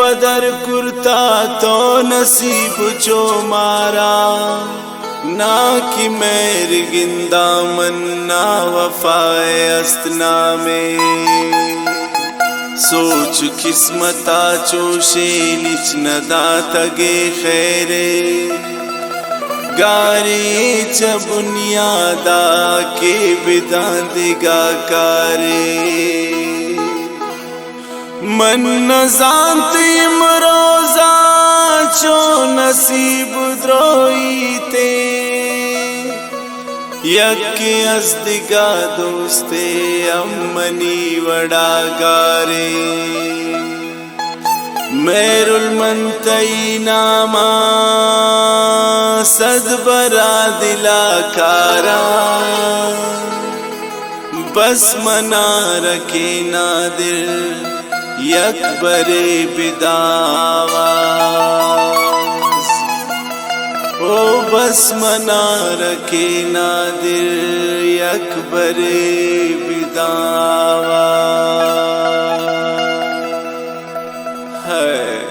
قدر کرتا تو نصیب چو مارا، نا کہ مہر گندا من نا وفائے است نامے۔ سوچ قسمتا چوشے نچ نہ داتگے خیرے، گارے چہ بنیادا کہ بداں دگہ کارے۔ من نہ زانت امروزا چو نصیب دروئی تے، یکے از دگہ دوستے ہم منی وڑا گارے۔ مہرل من تئی ناما صد برا دلا کارا، بس منا رکے نادر یک برے بداں آواز۔ او بس منا رکے نادر یک برے بداں آواز۔ ہے۔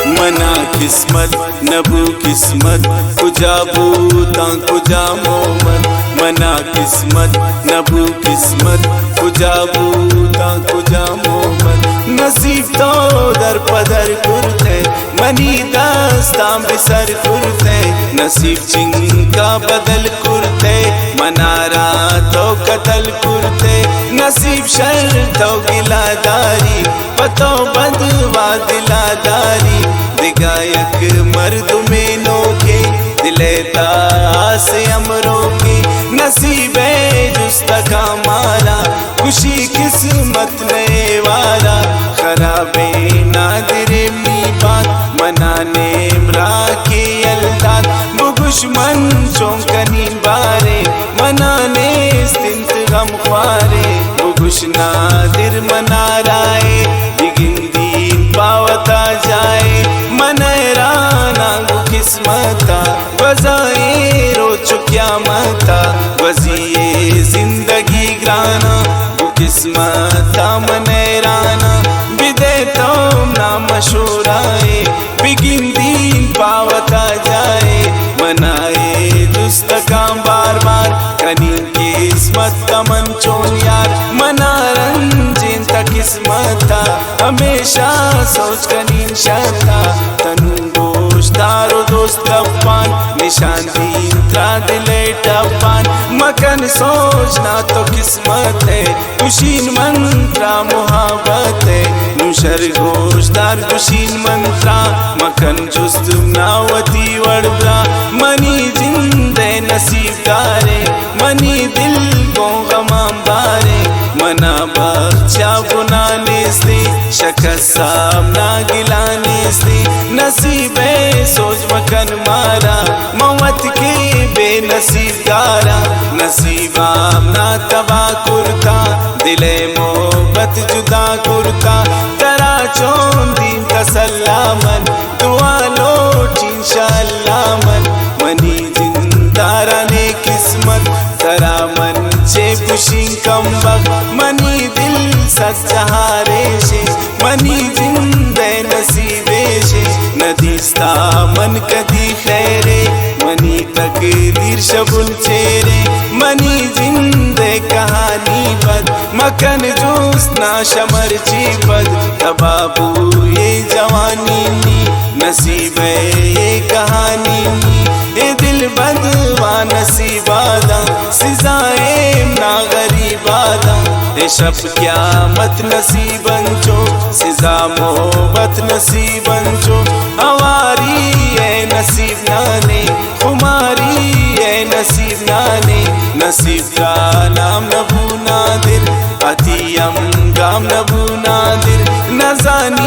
منا قسمت نبو قسمت، کجا بو تاں کجا مومن۔ منا قسمت نبو قسمت، کجا بو تاں کجا مومن۔ نصیب تو در پدر کرتے، منی دستاں بسر کرتے، نصیب چنکا بدل کرتے، منارا تو قتل کرتے۔ نصیب شر تو گلا داری، پہ تو بد وا دلا داری، دگہ یک مردمے نوکے، دلے تا آس امروکے۔ نصیبے جستگا مارا، خوشی قسمت نئے وارا، خرابیں نادریں می بات، منا نیم را کے یل دات۔ بگوش من چون کنی بارے، منا نیست انت غم خوارے۔ بگوش نادر منا رائے، بگندی پاوتا جائے۔ من حیراناں گو قسمتا، گوزائیں روچ قیامتا، گوزی اے زندگی گرانا۔ گو قسمتا من حیراناں، بدے تو نام مشورائے، بگندی پاوتا جائے۔ منا اے جستگاں بار بار، کنی قسمت من چون یار۔ منا رنجینتا قسمتا، ہمیشہ سوچ کنی شتا۔ تنو گوشدار و دوست گپان، نشان دین ترا دلے ٹپان۔ مکن سوچ نا تو قسمت ہے، گشین من ترا محبت ہے۔ نو شر گوشدار گشین من ترا، مکن جست نا وتی وڑ برا۔ منی جند ءِ نصیب دارے، منی دل گوں غماں بارے۔ منا بخت چا بنا نیستی، شکست سامنا گلا نیستی۔ نصیب ءِ سوج مکن مارا، من وت کے بے نصیب دارا۔ نصیب آمنا تباہ کرتا، دل ءِ محبت جدا کرتا۔ ترا چون دین تسلا من، دعا لوٹ انشاءاللہ من۔ منی جندارانی قسمت، ترا من چے گشین کم بخت۔ منی دل سچ ہاریشے، منی جند ءِ نصیبیشے۔ ندیستا من کدی خیرے، منی تقدیر شبن چیرے۔ منی جند ءِ کہانی بد، مکن جوست نا شمر چی پد۔ تباہ بو اے جوانی نی، نصیب ءِ اے کہانی نی۔ اے دل بد وا نصیب آداں، سزا ایم نا غریب آداں۔ اے شپ قیامت نصیب انچو، سزا محبت نصیب انچو۔ ہواری ءِ نصیب نانے، خماری ءِ نصیب نانے۔ نصیب ترا نام نبو نادر، اتی ہم گام نبو نادر۔ نزانی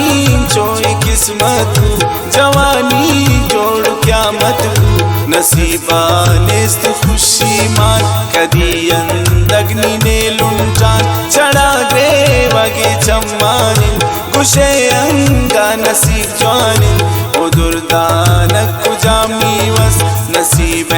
چوئیں قسمت بو، جوانی جوڑ قیامت بو، نصیبا نیست خوشی مان، کدی اندگ نی نے لنٹان، چڑا گریوگے چمانی، گشے انگا نصیب جوانی، او دردانک کجامی وس، نصیب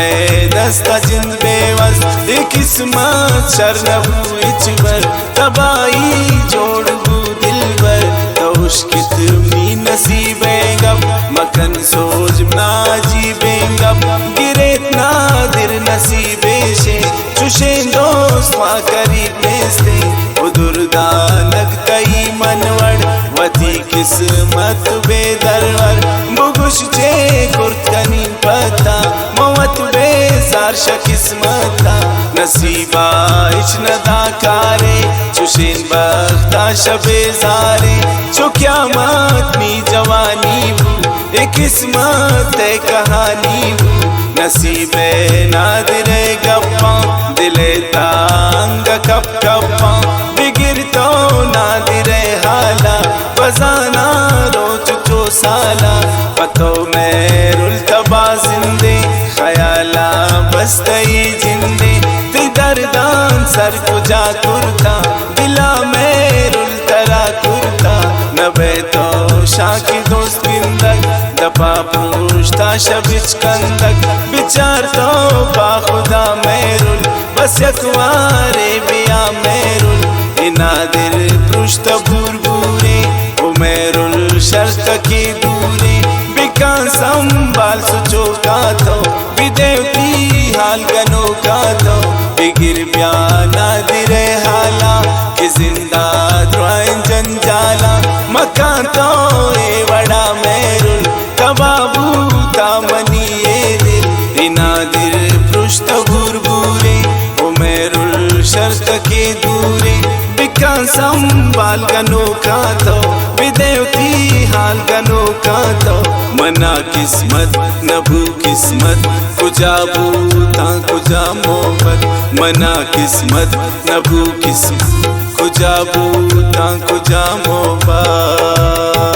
دست جند بے وس، اے قسمت شر نبو ہچبر، تباہی جوڑ بو دلبر، تو اشکت منی نصیب گپ، مکن سوج منا عجیبیں گپ، گریت نادر نصیب شے، چوشیں دوست ما قریب نیستیں، او دردانک تئی من وڑ، وتی قسمت بے درور، بگوش چے کرت کنی پتا، من وت بیزار شہ قسمتا، نصیبا ہچ ندا کارے، چوشیں بختا شہ بیزارے، چو قیامت نی جوانی بو، اے قسمت ءِ کہانی بو، نصیب ءِ نادر ءِ گپاں، دل ءِ تانگ کپ کپاں، بگر تو نادر ءِ حالا، بزاناں روچ چو سالا، پہ تو مہرل تبا زندیں، خیالا بس تئی جندیں، تئی دردان سر کجا کرتاں، دلا مہرل ترا کرتا، نبے تو شاکی دوست گندگ، دپا پروشتا شہ بچکندگ، بچار تو پہ خدا مہرل، بس یک وارے بیا مہرل، اے نادر پروشت بور بورے، او مہرل شرتکی دورے، بکاں سنبھال سچوکا تو، بدے وتی حال گنوکا تو، بگر بیا نادر ءِ حالا، کہ زندہ درائیں جنجالا، مکاں تو اے وڑا مہرل، تبا بوتا منی اے دل، اے نادر پروشت بور بورے، او مہرل شرتکی دورے، بکاں سنبھال گنوکا تو، بدے وتی حال گنوکا تو، منا قسمت نبو قسمت، کجا بوتاں کجا محبت، منا قسمت نبو قسمت، کجا بوتاں کجا محبت۔